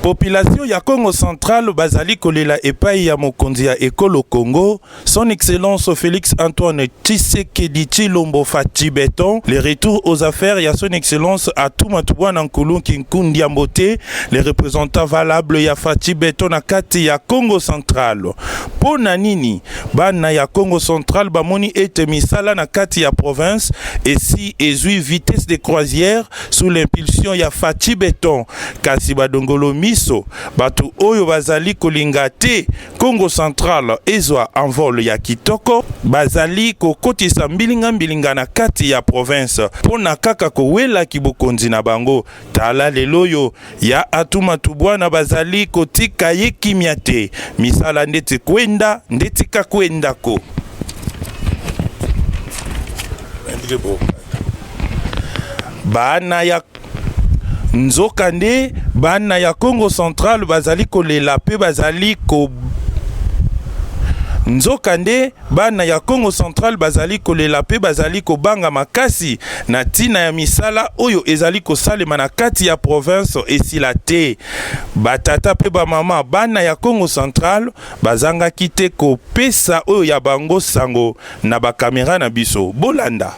Population ya Kongo Central bazali kolela epai ya mokonzi ya ekolo Congo, Son Excellence Félix Antoine Tshisekedi Tshilombo Fatshi Beton, le retour aux affaires ya Son Excellence Atou Matubuana Nkulu Kinkundia Mbote, le représentant valable ya Fatshi Beton na kati ya Kongo Central. Mpo na nini bana ya Kongo Central bamoni ete misala na kati ya province esi ezwi vitesse de croisière sous l'impulsion ya Fatshi Beton, kasi badongolo miso bato oyo bazali kolinga te Kongo Central ezwa envol ya kitoko bazali kokotisa mbilinga mbilinga na kati ya province mpo na kaka kowela kibokonzi na bango. Tala lelo oyo ya Atou Matubuana bazali kotika ye kimia te, misala ndeti kwenda ndeti kakwendako. Bana ya Nzokande, bana ya Kongo Central bazali kolela mpe bazali ko Nzokande, bana ya Kongo Central bazali kolela mpe bazali kobanga makasi na ntina ya misala oyo ezali kosalema na kati ya province esila te. Batata mpe bamama bana ya Kongo Central bazangaki te kopesa oyo ya bango sango na ba camera na biso. Bolanda.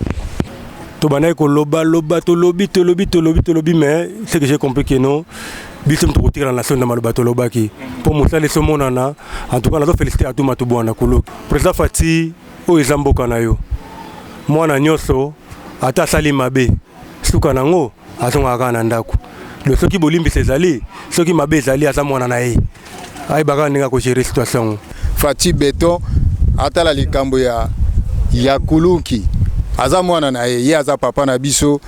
Tobandaki koloba loba, tolobi tolobi tolobi tolobi, mais ce que j'ai compris que non, biso moto kotikala na soni na maloba tolobaki mpo mosala esomonana. En tout cas nazo féliciter Atou Matubuana Kuluki, président Fatshi. Oyo eza mboka na yo, mwana nyonso ata asali mabe, suka nango azongaka kaka na ndako. Donc soki bolimbisa ezali, soki mabe ezali, aza mwana na ye, ayeba kaka ndenge akogérer situation yango. Fatshi Beton atala likambo ya Kuluki, aza mwana na ye, ye aza papa na biso.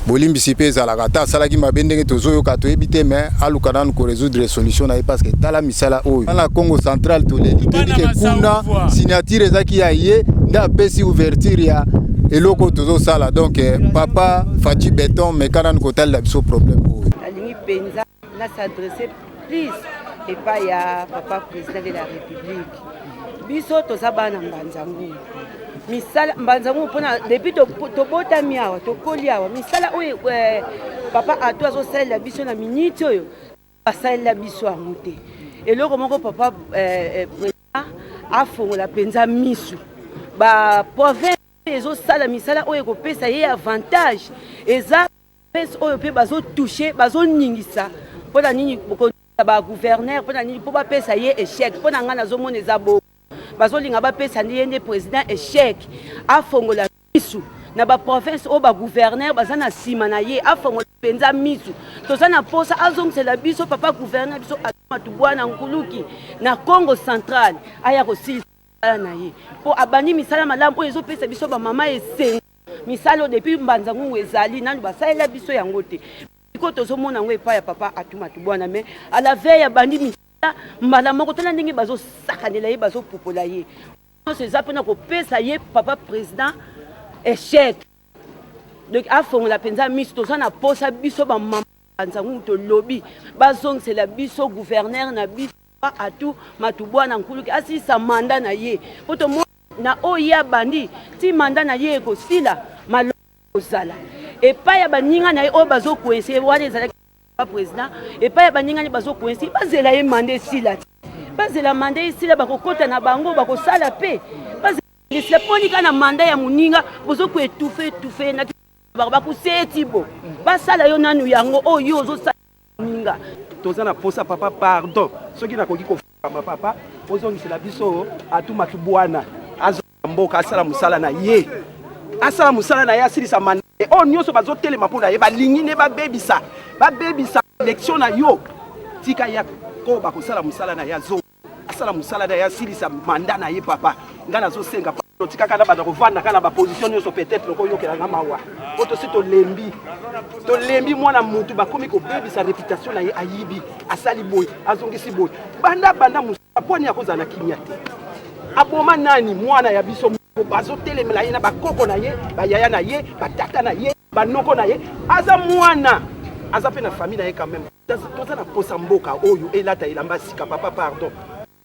Bolimbisi mpe ezalaka, ata asalaki mabe ndenge tozoyoka toyebi te, mais aluka nanu korésoudre solution na ye, parce que tala misala oyo na Congo Central toleli, toyebi ke kuna signature ezaki ya ye nde apesi ouverture ya eloko oyo tozosala. Donc papa Fatshi Beton, meka nanu kotalela biso problème oyo. Nalingi mpenza na s'adresser plus epai ya papa président de la République. Biso toza bana Mbanza Ngungu, misala Mbanza Ngungu mpona depuis tobotami awa, tokoli awa. Misala oyo papa Atou azosalela biso na minute oyo, asalela biso yango te. Eloko moko, papa président afongola mpenza misu, baprovince ezosala misala oyo ekopesa ye avantage eza province oyo mpe bazotouche, bazoningisa. Mpona nini bagouverneur? Mpona nini? Mpo bapesa ye échec. Mpo na ngai nazomona eza bongo, bazolinga bapesa nde ye nde président échec. Afongola misu na baprovince oyo bagouverneur baza na nsima na ye, afongola mpenza misu. Toza na posa azongisela biso papa gouverneur biso Matubuana Nkuluki na Congo Central, aya kosilisa misala na ye, mpo abandi misala malamu oyo ezopesa biso bamama esengo. Misala oyo depuis Mbanza Ngungu ezali nanu basalela biso yango te, sikoyo tozomona yango epai ya papa Atou Matubuana. Mais à la veille abandi misala, mbala moko tala ndenge bazosakanela ye, bazopupola ye. Nyonso eza mpona kopesa ye papa président échec. Donc afongola mpenza miso, toza na posa biso bamama Mbanza Ngungu tolobi bazongisela biso gouverneur na biso Atou Matubuana Nkuluki, asilisa mandat na ye, mpo tomona na oyo ye abandi ti mandat na ye ekosila, malonga kozala epai ya baninga na ye oyo bazocoincer. Wana ezalaki président epai ya baninga bazocoincer, bazela ye mandat esila ti, bazela mandat esila, bakokɔta na bango, bakosala mpe bazela. Mponi kaka na mandat ya moninga bozokoétouffer étouffer na bakuseti bo basala yo nanu yango oyo ozosala moninga. Toza na posa, papa, pardon, soki nakoki kofukama, papa, ozongisela biso Atou Matubuana, azonga mboka, asala mosala na ye, asala mosala na ye, asilisa mandat. Oyo nyonso bazotelema mpo na ye, balingi nde babebisa élection na yo. Tika ye koba kosala mosala na ye, azonga, asala mosala na ye, asilisa mandat na ye. Papa, ngai nazosenga, tikaka na banda kovanda kaka na baposition nyonso, peut-être okoyokelanga mawa po tosi tolembi, tolembi. Mwana mutu bakomi kobebisa réputation na ye, ayibi, asali boye, azongisi boye, banda banda mosala. Mpo ani akozala na kimia te? Aboma nani? Mwana ya biso bazotelemela ye na bakoko na ye, bayaya na ye, batata na ye, banoko na ye. Aza mwana, aza mpe na famille na ye quand même. Toza na posa mboka oyo elata elamba sika. Papa, pardon,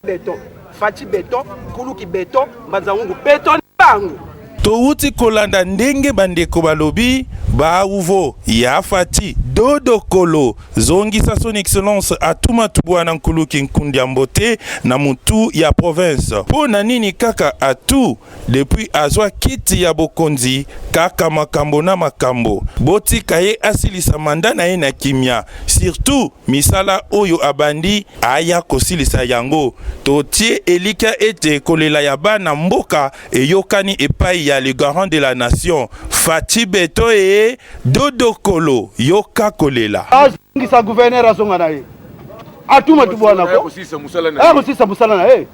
béton, Fatshi béton, Kuluki béton, Mbanza Ngungu béton, bango. Towuti kolanda ndenge bandeko balobi. Bauvo ya Fati Dodokolo, zongisa Son Excellence Atou Matubuana Nkuluki Nkundia Mbote na mutu ya province. Mpo na nini kaka Atou? Depuis azwa kiti ya bokonzi kaka makambo na makambo. Botika ye asilisa mandat na ye na kimia. Surtout misala oyo abandi aya kosilisa yango. Totie elikya ete kolela ya bana mboka eyokani epayi ya le garant de la nation Fatshi Beton ee Dodokolo yoka kolela. Azongisa gouverneur azonga na ye. Atuma tubwana ko. Akosilisa mosala na ye.